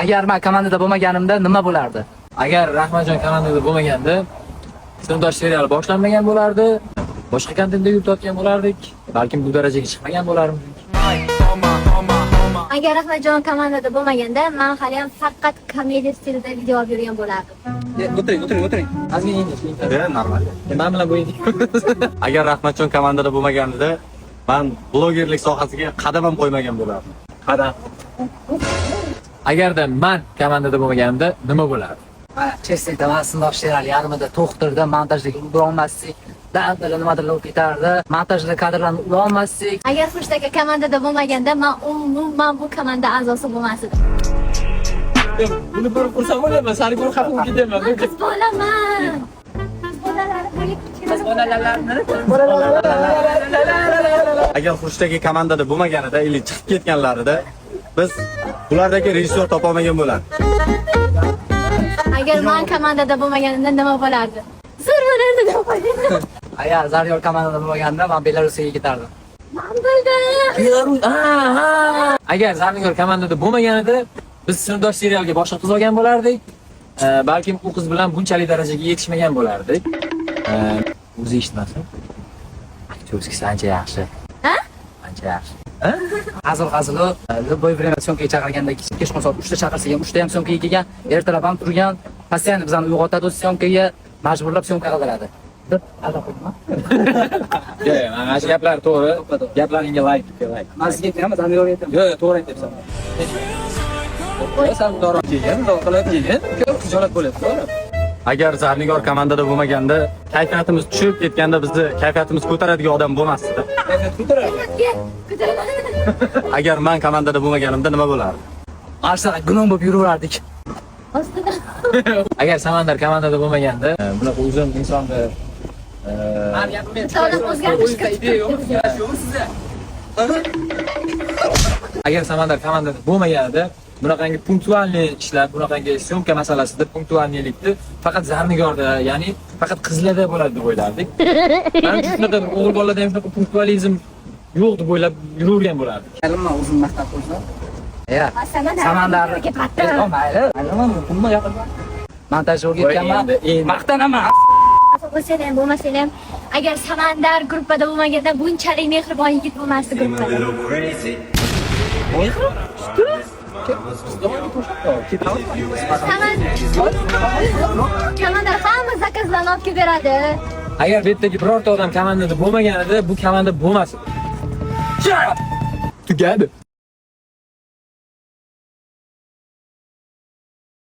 Agar men komandada bo'lmaganimda nima bo'lardi? Agar Rahmatjon komandada bo'lmaganda, Sinfdosh seriali boshlanmagan bo'lardi. Boshqa kontentda yuritayotgan bo'lardik. Balkim bu darajaga chiqmagan bo'lardik. Agar Rahmatjon komandada bo'lmaganda, men hali ham faqat komediya stilida video olib yurgan bo'lardim. O'tiring, o'tiring, o'tiring. Ozgina yengil. E, normal. Men bilan bu endi. Agar Rahmatjon komandada bo'lmaganida, man blogerlik sohasiga qadam ham qo'ymagan bo'lardim. Qadam. Agarda man komandada bo'lmaganimda nima bo'lardi? Честно aytaman, Sinfdosh seriali yarmida to'xtirdi, montajga ulgurolmasdik. Daldala nimadir bo'lib ketardi. Montajda kadrlarni ulolmasdik. Agar Xurshid aka komandada bo'lmaganda, men umuman bu komanda a'zosi bo'lmas edim. Buni ko'rib xursand bo'lyapman, sani ko'rib xafa bo'lib ketyapman. Men qiz bolaman. Qiz bolalari bo'lib. Qiz bolalarni. Agar Xurshid aka komandada bo'lmaganida или chiqib ketganlarida, biz bulardagi rejissyor topolmagan bo'lardik. Agar men komandada bo'lmaganimda nima bo'lardi? Zo'r bo'lardi deb o'ylayman. Agar Zaryor komandada bo'lmaganda, men Belarusga ketardim. Men bildim. Belarus, ha. Agar Zarnigor komandada bo'lmaganida, biz Sinfdosh serialga boshqa qiz olgan bo'lardik. Balkim u qiz bilan bunchalik darajaga yetishmagan bo'lardik. O'zi eshitmasin. Актёрский ancha yaxshi. Ha? Ancha yaxshi. Hazil hazili, любой время съёмка ga chaqirganda kechqurun soat 3 da chaqirsak ham, 3 da ham съёмка ga kelgan, ertalab ham turgan, постоянно bizani uyg'otadi, съёмка ga majburlab съёмка qildiradi. Deb aldab qo'yma. Yo'q, yo'q, mana shu gaplar to'g'ri. Gaplaringga like, like. Men sizga aytmayman, Zarnigorga aytaman. Yo'q, yo'q, to'g'ri aytyapsan. Yo'q, san doron keyin, bundoq qilib keyin, ko'p xijolat bo'lyapti, to'g'ri? Agar Zarnigor komandada bo'lmaganda, kayfiyatimiz tushib ketganda bizni kayfiyatimiz ko'taradigan odam bo'lmasdi. Kayfiyat ko'taradi. Ko'taraman. Agar man komandada bo'lmaganimda nima bo'lardi? Mana shunaqa gunoh bo'lib yuraverardik. Ostida. Agar Samandar komandada bo'lmaganda, bunaqa uzun insonni Bitta odam o'zgartirish kiritib. Agar Samandar komandada bo'lmaganida, bunaqangi пунктуальный ishlar, bunaqangi съёмка masalasida пунктуальный likni faqat Zarnigorda, ya'ni faqat qizlarda bo'ladi deb o'ylardik. Manimcha, shunaqa bir o'g'il bolalarda ham shunaqa пунктуализм yo'q deb o'ylab yuravergan bo'lardik. Nima, o'zim maqtab qo'ysam? Ya. Samandar. Samandar. Ketmabdi. E, mayli. Mayli, nima gapirman? Montaj o'rgatganman. Endi, endi. Maqtanaman. Bo'lsa ham, bo'lmasa ham, agar Samandar gruppada bo'lmaganda, bunchalik mehribon yigit bo'lmasdi gruppada. Mehr? Samandar hamma заказ larni olib kelib beradi. Agar bu yerdagi birorta odam komandada bo'lmaganida, bu komanda bo'lmas edi. Tugadi.